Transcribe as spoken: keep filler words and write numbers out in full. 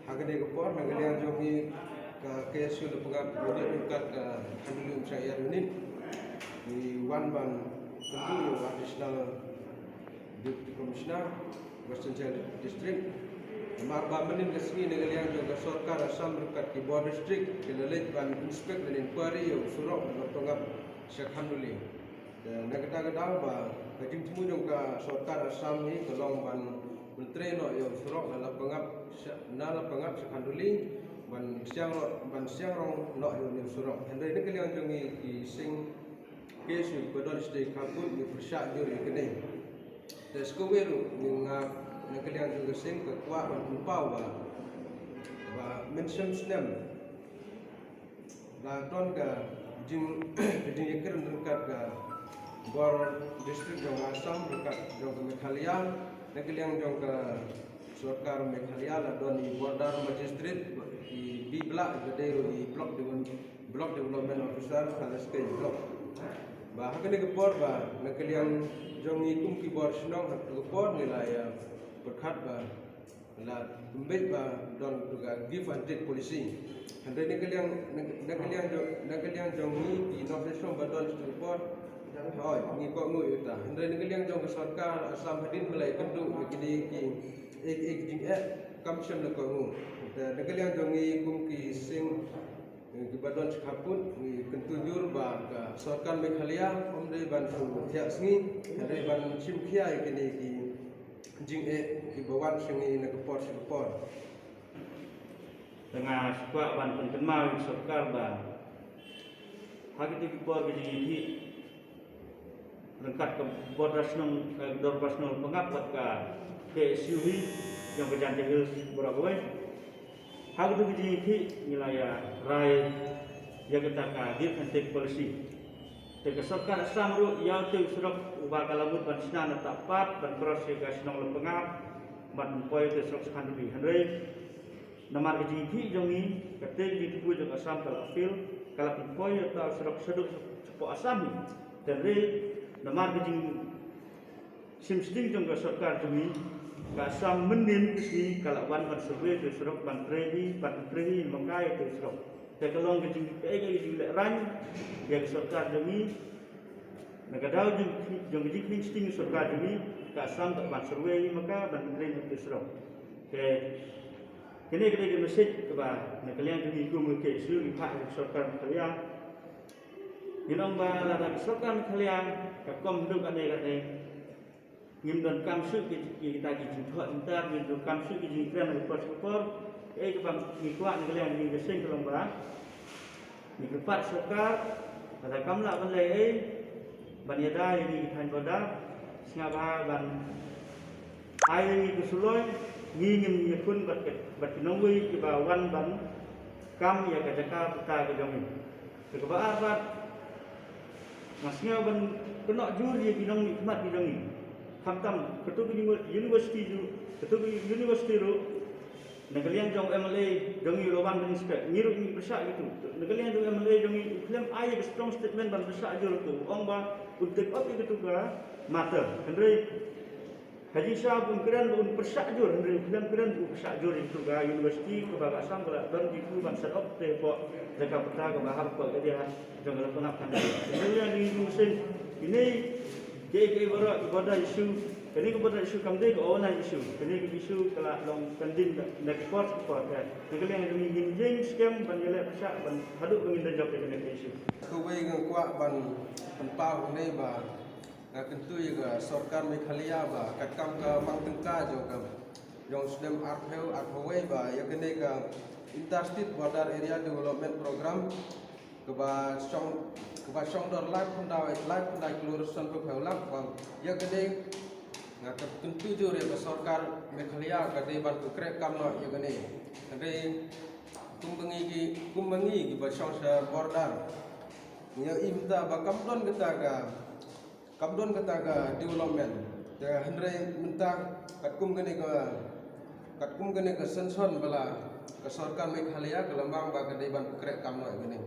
Ha kane ka por, na ka liang jong ngi ka K S U Lapangap, ngi ryngkat ka Khanduli Umshaiar Unit, ngi wan ban kyntu ïa u Additional Deputy Commissioner, Western Jaiñtia District. Namar ba mynhynnin ka sngi na ka liang jong ka sorkar Assam ryngkat ki bor district ki la leit ban inspect lane inquiry ïa u surok na Lapangap sha Khanduli. Te na kata ka daw ba ka jingthmu jong ka sorkar Assam hi ka long ban pyntrei noh ïa u surok na Lapangap sha, na Lapangap sha Khanduli ban siang ro-, ban siang rong noh ïa u surok. Hynrei na ka liang jong ngi ki seng K S U ba don shatei khappud ngi pyrshah jur ïa kane. Te shuh kawei ruh ngi, nga na ka liang jong ka seng ka kwah ban pynpaw ba, ba mynshem snem la don ka jing, ka jingïakren ryngkat ka bor district jong Assam ryngkat jong ka Meghalaya. Na ka liang jong ka sorkar Meghalaya la don i border magistrate, i B Block, ba dei ruh i block develop-, block development officer ha la state block. Ba ha kane ka por ba na ka liang jong ngi kum ki bor shnong ha ka por ngi la ïa pyrkhat ba la pynbeit ba don tu ka give and take policy. Hynrei na ka liang, na, na ka liang jong, na ka liang jong ngi ki nongshong shnong ba don tu ka por, hoi, ngi kohnguh ïa kata. Hynrei na ka liang jong ka sorkar Assam hadien ba la ïakynduh ïa kine ki, eh, eh, jingeh kam shym la kohnguh. Te na ka liang jong ngi kum ki seng, eh, kiba don sha khappud, ngi kyntu jur ba ka sorkar Meghalaya ym dei ban shu thiah sngi, hynrei ban shim khia ïa kine ki jingeh kiba wan sha ngi na ka por sha ka por. Te nga sngewkwah ban pynkynmaw ïa ka sorkar ba ha kito ki por ki jingïakhih ryngkat ka Border Shnong, eh, Dorbar Shnong Lapangap bad ka K S U hi jong ka Jaintia Hills baroh kawei. Ha kito ki jingïakhih ngi la ïa rai ïa kata ka give and take policy. Te ka sorkar Assam ruh ïa uto u surok uba ka la mut ban shna na Tahpat ban cross ïa ka shnong Lapangap ban pynpoi ïa uto u surok sha Khanduli. Hynrei namar ka jingïakhih jong ngi, kata ka jingthmu jong ka Assam ka la fail, ka la pynpoi ïa uto u surok shaduh shapoh Assam hi. Te hynrei namar ka jing shim shting jong ka sorkar jong ngi, ka Assam mynhynnin ka sngi ka la wan ban survey ïa uto u surok, ban trei hi, ban trei hi, ma ka ïa uto u surok. Te ka long ka jing, ka, ka, ka jinglehraiñ ïa ka sorkar jong ngi. Na ka daw jong, jong ka jingkheiñ shting sorkar jong ngi, ka Assam ka ban survey hi ma ka, ban trei ïa uto u surok. Te kane ka dei ka message kaba na ka liang jong ngi kum ka K S U ngi phah ïa ka sorkar Meghalaya. Ngi ong ba lada ka sorkar Meghalaya ka kham duh kane kane, ngim donkam shuh ki, ki, kita ki jingthoh jingtap, ngim donkam shuh ki jingkren ha ka por sha ka por. Kaei kaba ngi kwah na ka liang jong ngi ka seng ka long ba ngi kyrpad sorkar, lada kam lah ban leh ei ban ïada ïa ngi ki thaiñ border, sngap bha ban ai ïa ngi ka suloi, ngi ngin ïakhun bad ki, bad ki nongwei kiba wan ban kam ïa ka jaka pata ka jong ngi. Te kaba ar pat, nga sngew ban kynnoh jur ïa ki nongmihkhmat ki jong ngi. Khamtam kato ka uni-, university ju, kato ka university ruh, na ka liang jong u M L A jong ngi u la wan ban inspect, ngi ruh ngi pyrshah ïa kito. Na ka liang jong u M L A jong ngi u khlem ai ïa ka strong statement ban pyrshah jur ïa kito, u ong ba un take up ïa kato ka matter. Hynrei ha jingshisha ba un kren ba un pyrshah jur, hynrei u khlem kren ba u pyrshah jur ïa kato ka university kaba ka Assam ka la don jingthmu ban set up te hapoh jaka pata kaba ha ka por ka dia jong ka Lapangap kan. Hynrei ïa ngi kum seng, kine kiei kiei baroh ki border issue, kane ka border issue kam dei ka overnight issue. Kane ka issue ka la long pending na, na ka por ka por ka. Na ka liang jong ngi ngin ïeng skhem ban ïaleh pyrshah ban haduh ba ngin da jop ïa kane ka issue. Kawei nga kwah ban pynpaw hangne ba nga kyntu ïa ka sorkar Meghalaya ba katkam ka mang tyngka jong ka, jong u snem arphew arphew wei ba ïa kane ka Inter State Border Area Development Program kaba shong, kaba shong dor laiphew khyndai, laiphew khyndai klur sanphew phew lak ba ïa kane nga kyntu jur ïa ka sorkar Meghalaya ka dei ban pynkhreh kam noh ïa kane. Ka dei kumba ngi ki, kumba ngi kiba shong sha border. Ngi ïohi mynta ba kam don kata ka, kam don kata ka development. Te hynrei mynta katkum kane ka, katkum kane ka sanction ba la ka sorkar Meghalaya ka la mang ba ka dei ban pynkhreh kam noh ïa kane.